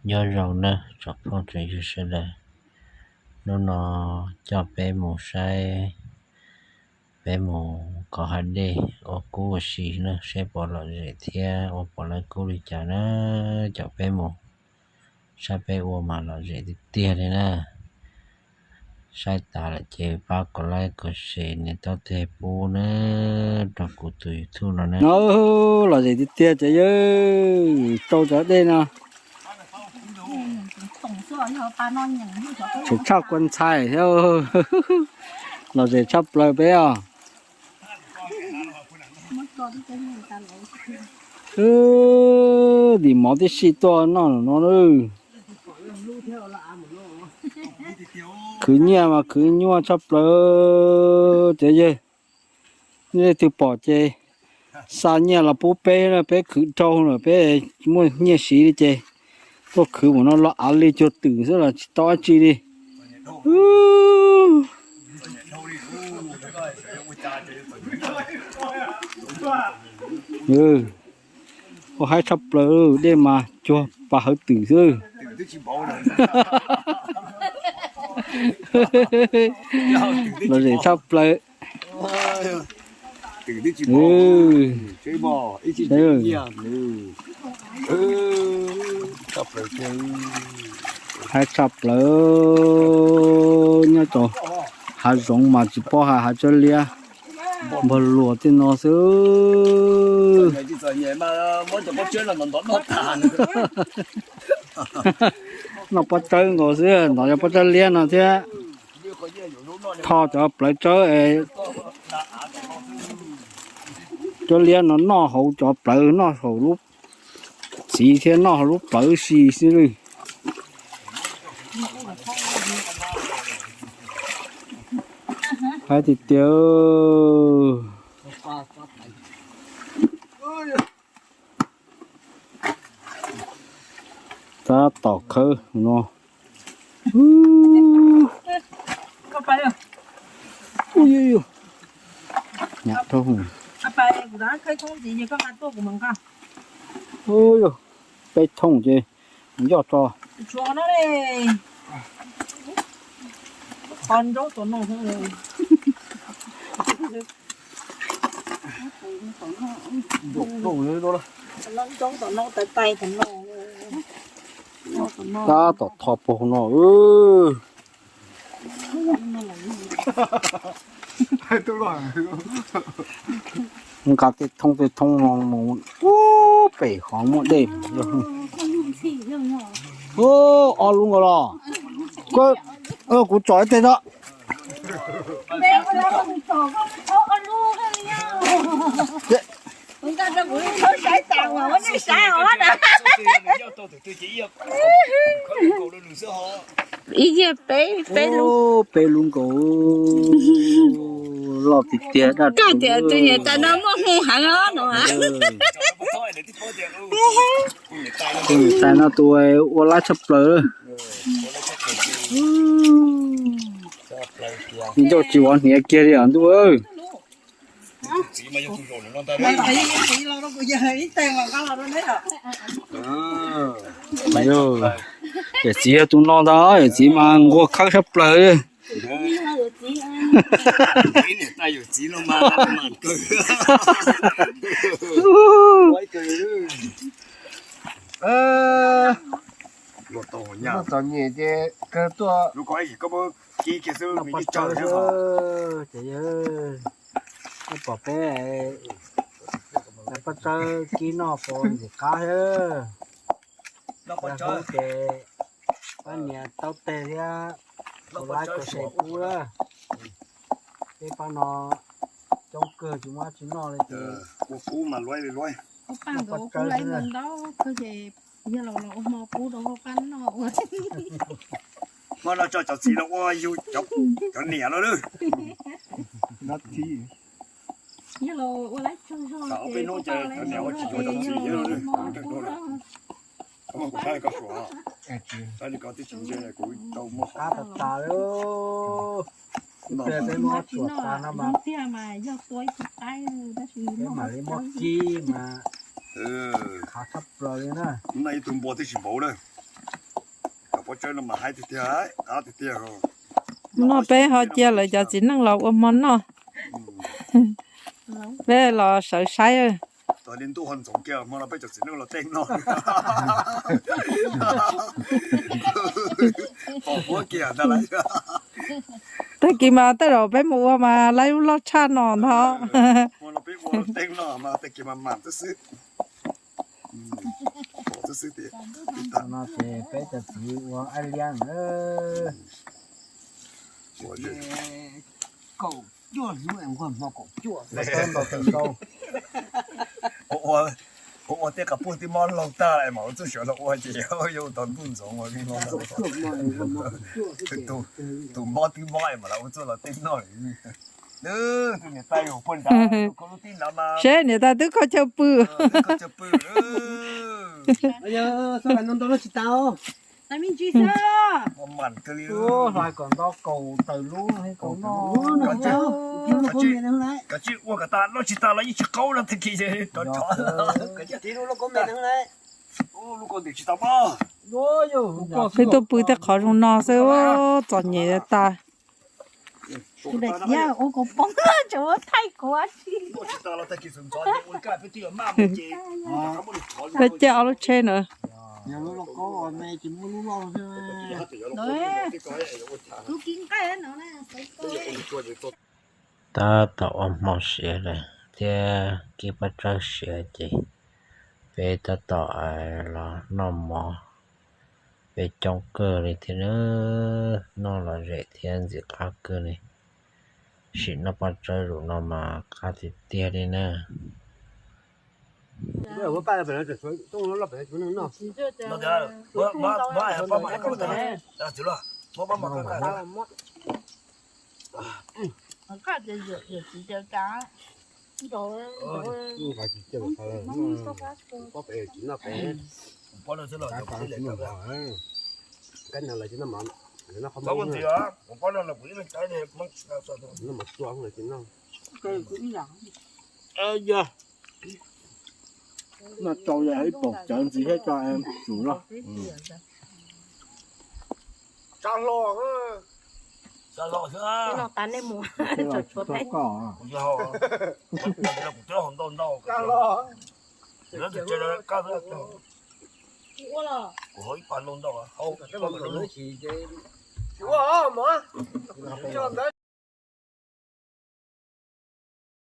Nyob zoo nawb tsoom phooj tsoom ywg sawv daws, hnub no coj peb mus saib, peb mus kov hav dej ua kub ua si na, saib puas lom zem thiab ua puas lawv kub li cas na. Coj peb mus saib peb ua mas lom zem tiag tiag li na. Saib tas lawm ces pab kom like kom share nias taub teg pub na rau kuv tus YouTube no na. No, lom zem tiag tiag cov yawg, rau cov dej no. Tseem tshaj kua ntxhais thiab, lom zem tshaj plaws peb os. Dim mov tib si tuaj noj no. Khwv nyiaj mas khwv nyuaj tshaj plaws cov yawg. Nej leej twg pom ces xa nyiaj los pub peb, peb khwv rau lawm peb muaj nyiaj siv li ces tuaj khwv mus no los av li cuag twm xwb los tsis tau dab tsi li. Ua haib tshaj plaws, dej mas cuag pas hawv twm xwb. Lom zem tshaj plaws. Haib tshaj plaws, nyob rau hav zoov mas tsis paub hais hav tsawb liab, npog luas tej no xwb. Noj pob tsawb nkaus xwb, ntov cov pob tsawb liab no thiab. Tho cov plawv tsawb, tsawb liab no noj hauv cov plawv, noj hauv lub txiv thiab noj hauv lub plawv si xwb li. Haib tiag tiag. Tab tom khawb no. Nyam rau. Peb thooj ces yoj tso. Tab tom tho puag no. Nqa tej thooj tej thooj no mus ub pem hov muaj dej. Ob lub nkaus los. Kuv tsom ib teg no. Ib yam peb, peb lub. Loj tiag tiag daj. Koj tias tus niam tais no muaj hmoo heev os no. Tus niam tais no tus ua laib tshaj plaws. Ncauj tsis vov hniav kiag li os ntuj. Yawm txiv yog tus no ntag, yawm txiv mas nquag khawb tshaj plaws. Ces yawg, nej pom peb cov pob tsawb kib noj puas ntxim qab thiab. Yog hnub ces pab nias taub teg thiab ua like share pub na. Peb pab no coob kawg tsis muaj dab tsi noj li ces ua pub mas luaj li luaj. Noj pob tsawb xwb na. Yog los los ua hmo pub rau pab noj ua. Hmo no tso cov txiv los ua yug cov niam los lawm. Yog los ua laib tsaug zog ces pab pab los ua hmo pub na. Qab tas tas li. Peb muab tsuam tas no mas, peb mam li muab kib mas khav tshaj plaws li na. Ib tug npua twb tsis npaum na. Hnub no peb ho cia lawv cov txiv neej los ua hmo noj, peb los sawv saib. Tag kis mas tej zaum peb mus ua mas lawv lub loj tshaj no ntag. No ces peb cov txiv ua ab liab na. Kaum cuaj hnub nquag hmo kaum cuaj, ntau ntau. Ua tej qas puj twb mob laug tag mas ua txuj xyov los ua ces yuav tau ntuj ntxoov. Tus mob twb mob mas los ua txuj los tej noj. Seb niam tais twb kho chaw pw. Hlais kom nto kaus tawm lub, kaus noj. Kav tsij ua kom tas, noj tsis tas los yeej tsis qaub no tag kis rov rov. Peb tuaj pw tej qhov zoo no xwb, txom nyem tas. Peb caij ob lub tsheb na. Tab tom ua hmo siav lawm thiab kib paj tsawb siav ces peb tab tom los noj mov. Peb coob kawg li thiab na, noj lom zem thiab ntxim qab kawg li. Sim noj paj tsawb zaum no mas qab tiag tiag li na. Noj tsau yog ib poom cawv ntxiv thiab tso es tsum loj. Tsab hlo, tsab hlo xwb. Tshuav koj. Kuv haus ib pas ntau ntau, haus ib pas ntau ntau.